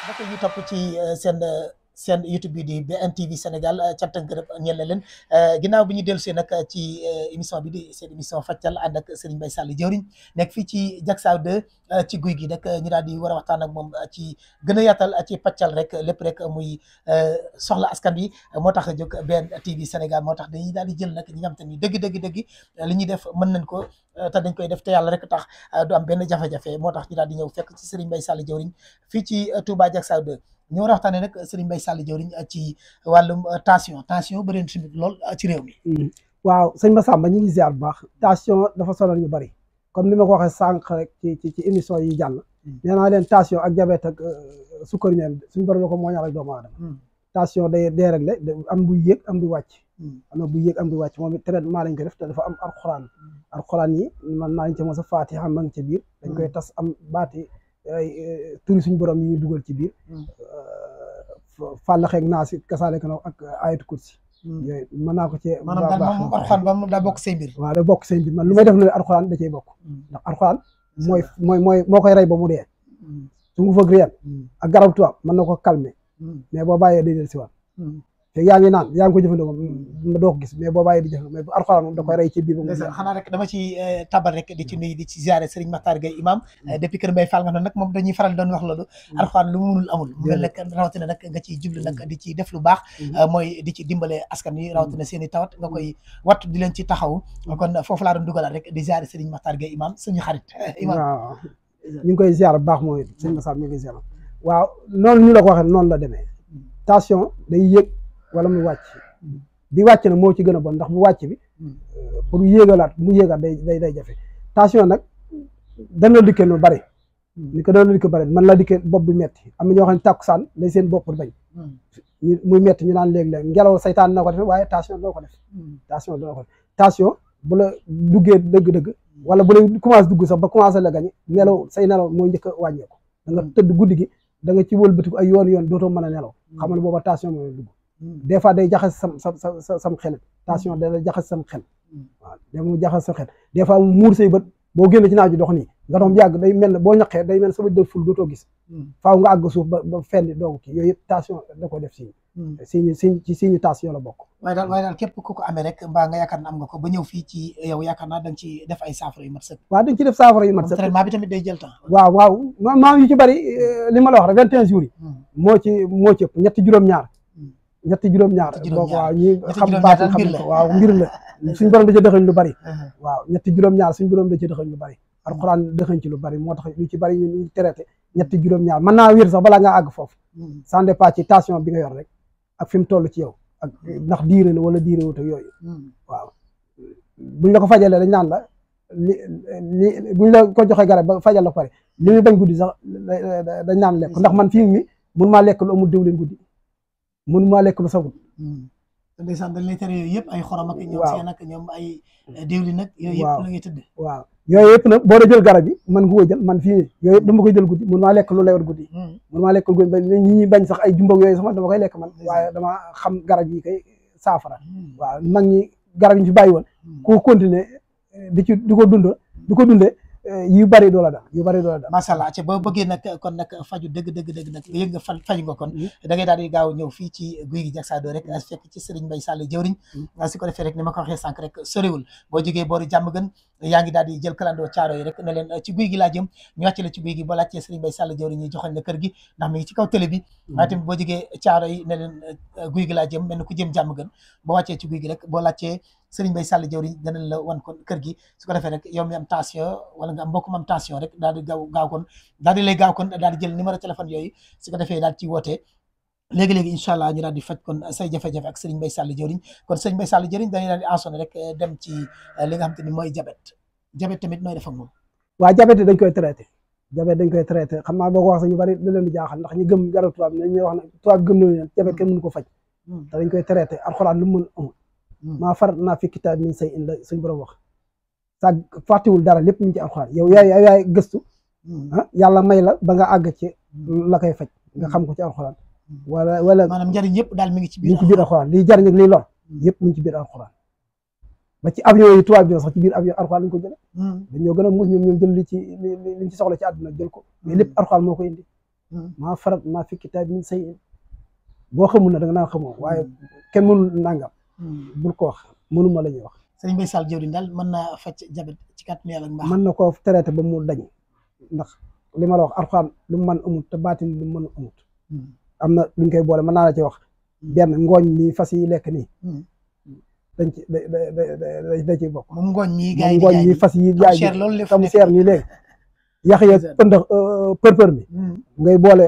mbokk yi ñu topp ci seen YouTube bi di BNTV Sénégal cant ak ngërëm ñeel na leen ginnaaw bi ñu dellu see nag ci émission bi di seen émission Faccal ànd ak Serigne Mbaye Sall jëwriñ nekk fii ci Diacksao 2 ci guy gi nag ñu daal di war a waxtaan ak moom ci gën a yaatal ci pàccal rek lépp rek muy soxla askan wi moo tax a jóg BNTV Sénégal moo tax dañuy daal di jël nag ñi nga xam te ni dëgg li ñuy def mën nañ ko te dañ koy def te yàlla rek tax du am benn jafe-jafe moo tax ñu daal di ñëw fekk ci Serigne Mbaye Sall jëwriñ fii ci Touba Diacksao 2 ñu war a waxtaanee nag Serigne Mbaye Sall jëwriñ ci wàllum tension bëri na tamit lool ci réew mi. waaw sëñ Massamba ñu ngi ziar bu baax tension dafa sonal ñu bëri comme ni ma ko waxee sànq rek ci émission yi jàll. nee naa leen tension ak diabète ak sukkar ñeem suñu borom la ko moo ñaanal doomu aadama. tension day déréglé am buy yéeg am buy wàcc. am na buy yéeg am buy wàcc moom it traitement lañ ko def te dafa am alxuraan yi man naa ñu ci mos a Faatiha ma ngi ca biir. dañ koy tas am baati turi suñu borom yi ñu dugal ci biir. fàllaxeeg naa si kasaale ko ak ayatu kursi yooyu mën naa ko cee maanaam daal moom alxuraan ba daa bokk say mbir waaw da bokk say mbir man lu may def na alxuraan da cey bokk ndax alxuraan moo koy rey ba mu dee su ngu fëgg réel ak garab tubaab mën na ko calmer mais boo bàyyee day del si waat te yaa ngi naan yaa ngi ko jëfandikoo doo ko gis mais boo bàyyee di jëfandikoo mais bu alxuraan moom da koy rey ci biir ba mu xanaa rek dama ci tabal rek di ci nuyu di ci ziare Serigne Makhtar Gueye imam depuis Kër Mbaye Fall nga noonu nag moom dañuy faral doon wax loolu alxuraan lu mu munul amul mu mel nag rawatina nag nga ciy jublu nag di ci def lu baax mooy di ci dimbale askan wi rawatina seen i tawat nga koy wattu di leen ci taxaw kon foofu laa doon dugalaat rek di ziare Serigne Makhtar Gueye imam suñu xarit imam waaw ñu ngi koy ziar bu baax mooy sëñ Massa mi ngi koy ziar waaw noonu ñu la ko waxee noonu la demee tension day yéeg wala mu wàcc bi wàcc na moo ci gën a bon ndax bu wàcc bi pour yéegalaat mu yéegaat day jafe tension nag dana dikkee nu bari ni ko dana dikkee bari man la dikkee bopp bi metti am na ñoo xam ne tàkkusaan lay seen bopp bañ muy metti ñu naan léeg-léeg ngelaw saytaan na ko def waaye tension dana ko def tension bu la duggee dëgg-dëgg wala bu la commencé dugg sax ba commencé la gañe nelaw mooy njëkk a wàññeeku da nga tëdd guddi gi da nga ci wëlbatiku ay yoon dootoo mën a nelaw xamal booba tension mooy dugg des fois day jaxas sam xel tension day jaxas sam xel waaw da mu jaxas sam xel des fois mu muur say bët boo génn ci naaju dox nii nga dox yàgg day mel ne boo ñaqee day mel ne sa bët def ful dootoo gis faaw nga àgg suuf ba fenn doogu kii yooyu yëpp tension da ko def signe tension la bokk waaye daal képp ku ko amee rek mbaa nga yaakaar na am nga ko ba ñëw fii ci yow yaakaar naa da nga ci def ay saafara yu mat sëkk waaw dañ ci def saafara yu mat sëkk traitement bi tamit day jël temps waaw maam yu ci bari li ma la wax rek 21 jours yi moo ci ëpp ñetti juróom-ñaar donc waaw ñi xam baati xam ko waaw mbir la suñ borom da ci dëxañ lu bari waaw ñetti juróom-ñaar suñ borom da ci dëxañ lu bari alxuraan dëxañ ci lu bari moo tax lu ci bari ñu traité ñetti juróom-ñaar mën naa wér sax balaa ngaa àgg foofu ça dépend ci tension bi nga yor rek ak fi mu toll ci yow ak ndax diire na wala diire wut ak yooyu waaw buñ la ko fajalee dañ naan la buñ la ko joxee garab ba fajal la pare li muy bañ guddi sax dañ naan lekk ndax man fii mi mun maa lekk lu amul diwlin guddi mun maa lekk lu sagut ndeysaan dañ lay tere yooyu yëpp ay xorom ak ñoom seen ak ñoom ay diwlin nag yooyu yëpp la ngay tëdd waaw yooyu yëpp nag boo da jël garab yi man nga koy jël man fii yooyu yëpp dama koy jël guddi mun maa lekk lu lewat guddi mun maa lekk lu guddi ñi ñuy bañ sax ay jumbag yooyu sax man dama koy lekk man waaye dama xam garab yi koy saafara waaw mag ñi garab yi ñu fi bàyyi woon ku continuer di ko dundee yu bari doo la daal macha allah ca boo bëggee nag kon nag faju dëgg nag yëg nga faju nga kon da ngay daal di gaaw ñëw fii ci guy gi Diacksao 2 rek fekk ci Serigne Mbaye Sall jëwriñ su ko defee rek ni ma ko waxee sànq rek soriwul boo jógee boori jàmm gën yaa ngi daal di jël kalandoo caaro yi rek ne leen ci guy gi laa jëm ñu wàcce la ci guy gi boo laajtee Serigne Mbaye Sall jëwriñ ñi joxoñ la kër gi ndax mi ngi ci kaw télé bi waaye tamit boo jógee caaro yi ne leen guy gi laa jëm mel ni ku jëm jàmm gën boo wàccee ci guy gi rek boo laajtee Serigne Mbaye Sall jëwriñ danañ la wan kon kër gi su ko defee rek yow mi am tension wala nga am mbokk am tension rek daal di gaaw kon daal di lay gaaw kon daal di jël numéro téléphone yooyu su ko defee daal ci wootee léegi-léegi incha allah ñu daal di faj kon say jafe-jafe ak Serigne Mbaye Sall jëwriñ kon Serigne Mbaye Sall jëwriñ dañuy daal di ensonné rek dem ci li nga xam te ni mooy diabète tamit nooy def ak moom waaw diabète dañ koy traité xam naa boo ko wax sax ñu bari da leen di jaaxal ndax ñu gëm garab tubaab ne ñuy wax ne tubaab gëm nañu ne diabète kenn mënu ko faj te dañ koy traité alxuraan lu mu mën amul maa farat naa fi kitaab min say in la suñ borom wax sa fàttiwul dara lépp ñu ci alxuraan yow yaay gëstu yàlla may la ba nga àgg ci la koy faj nga xam ko ci alxuraan wala maanaam njëriñ yëpp daal mi ngi ci biir alxuraan liy jariñ ak liy lor yëpp mi ngi ci biir alxuraan ba ci avion yi tubaab bi sax ci biir avion alxuraan lañ ko jële dañoo gën a muus ñoom jël liñ ci soxla ci àdduna jël ko mais lépp alxuraan moo ko indi maa farat maa fi kitaab min say boo xamul na da nga naan xamoo waaye kenn mënul nangam bul ko wax mënuma la ñuy wax sëriñ Mbaye Sall jëwriñ daal mën naa faj jabet ci kàttanu yàlla ak mbaax mën na koo traité ba mu dañ ndax li ma la wax Alxuraan lu mu mën amut te baatin lu mu mën amut am na luñ koy boole mën naa la ci wax benn ngooñ mi fas yi lekk nii dañ ci da ciy bokk moom ngooñ mi gars yi ngooñ mi fas yi jaay loolu tamu seer nii léegi yax yeeg pëndax për mi ngay boole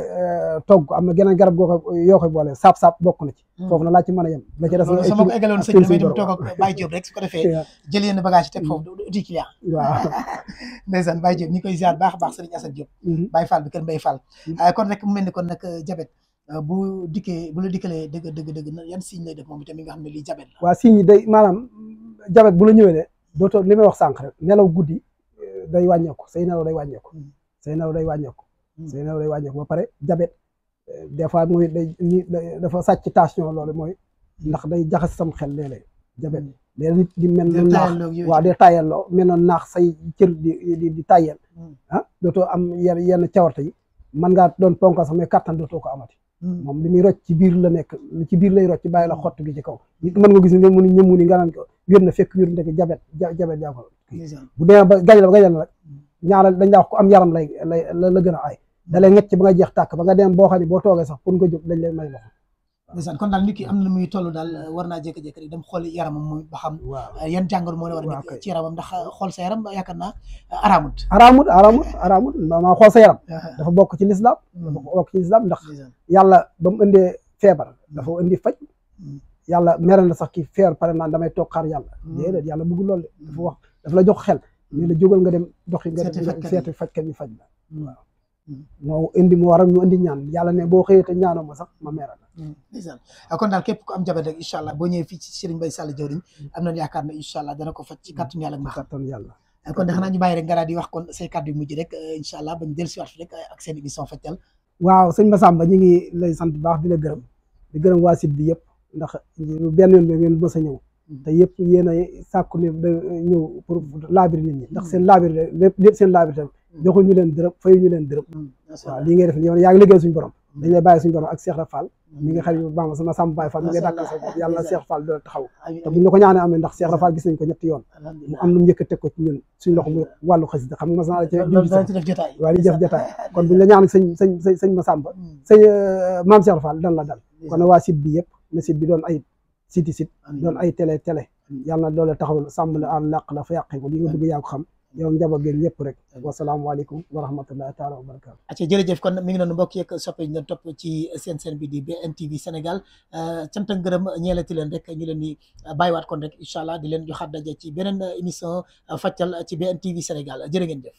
togg am na geneen garab goo ko yoo koy boole saap bokk na ci foofu na laa ci mën a yem la ci des sama ko eggaloon sëñ damay dem toog ak Baye Diop rek su ko defee jël yenn bagage yi teg foofu uti client waaw ndeysaan Baye Diop ñi koy ziar baax a baax sëriñ Assane Diop Baye Fall bi kër Mbaye Fall kon rek mu mel ni kon nag jabet bu la dikkalee dëgg yan signe lay def moom itam mi nga xam ne lii jabet la waaw signe yi day maanaam jabet bu la ñëwee ne dootoo li may wax sànq rek nelaw guddi day wàññeeku say nelaw day wàññeeku say nelaw day wàññeeku say nelaw day wàññeeku ba pare jabet des fois mooy dafa sàcc tension loolu mooy ndax day jaxas sam xel léeg-léeg jabet léeg nit di mel na naax waaw day tàyyelloo mel na naax say cër di tàyyel dootoo am yenn cawarte yi mën ngaa doon ponka sax mais kattan dootoo ko amati moom li muy rocc ci biir la nekk ci biir lay rocc bàyyi la xott gi ci kaw mën nga gis nga mun ñëmu ni nga naan ko wér na fekk wér ndek jabet yaa ko bu demee ba gajal na rek ñaaral dañ daa wax ko am yaram la gën a aay da lay ngecc ba nga jeex tàkk ba nga dem boo xam ne boo toogee sax pour nga jóg dañ lay may loxo ndeysaan kon daal nit ki am na muy toll daal war naa jékki-jékki rek dem xool yaramam moom ba xam yan jàngoro moo la war a nekk ci yaramam ndax xool sa yaram yaakaar naa araamut maa xool sa yaram dafa bokk ci lislaam ndax yàlla ba mu indee feebar dafa indi faj yàlla mere na sax ki feer pare naan damay toog xaar yàlla déedéet yàlla bëggul loolu de dafa la jox xel ni la jógal nga dem doxi nga dem seeti fajkat ñu faj la waaw moo indi mu waral ñu indi ñaan yàlla ne boo xëyee te ñaanoo ma sax ma meera la kon daal képp ku am jabet rek incha allah boo ñëwee fii ci Serigne Mbaye Sall jëwriñ am nañu yaakaar ne incha allah dana ko faj ci kàttanu yàlla mbaax kon de xanaa ñu bàyyi rek nga daal di wax kon say kàddu yu mujj rek incha allah bañ del si waat rek ak seen émission fajtal waaw sëñ Massamba ñu ngi lay sant baax di la gërëm di gërëm waa site bi yëpp ndax benn yoon bi ngeen mës a ñëw te yëpp yéen a sàkku ne da ñëw pour laabir nit ñi ndax seen laabir lépp seen laabir tam joxu ñu leen dërëm fayu ñu leen dërëm waaw lii ngay def yow yaa ngi liggéey suñu borom dañ lay bàyyi suñu borom ak Cheikh Fall mi nga xarit bama sama Samba Baye Fall mi ngay dàkkal sa bopp yàlla Cheikh Fall doole taxaw te buñ la ko ñaanee am ndax Cheikh Fall gis nañ ko ñetti yoon mu am lu mu njëkk a teg ko ci ñun suñu loxo mu wàllu xasida xam nga mas naa la ci waaw di def jotaay kon buñ la ñaan sëñ Massamba sëñ maam Cheikh Fall dan la dal kon waa site bi yëpp na site bi doon ay site doon ay télé yàlla na loolu taxawal sàmm la aan làq la fa yàqee ko li nga bëgg yaa ko xam yow njaboot gi ñëpp rek wasalaamaaleykum wa rahmatullahi taala wa barakaatu acca jërëjëf kon mi ngi noonu mbokk yeeg soppe ñu doon topp ci seen bi di BNTV Sénégal cant ak ngërëm ñeelati leen rek ñu leen di bàyyiwaat kon rek incha allah di leen joxaat daje ci beneen émission fajtal ci BNTV Sénégal jërë ngeen jëf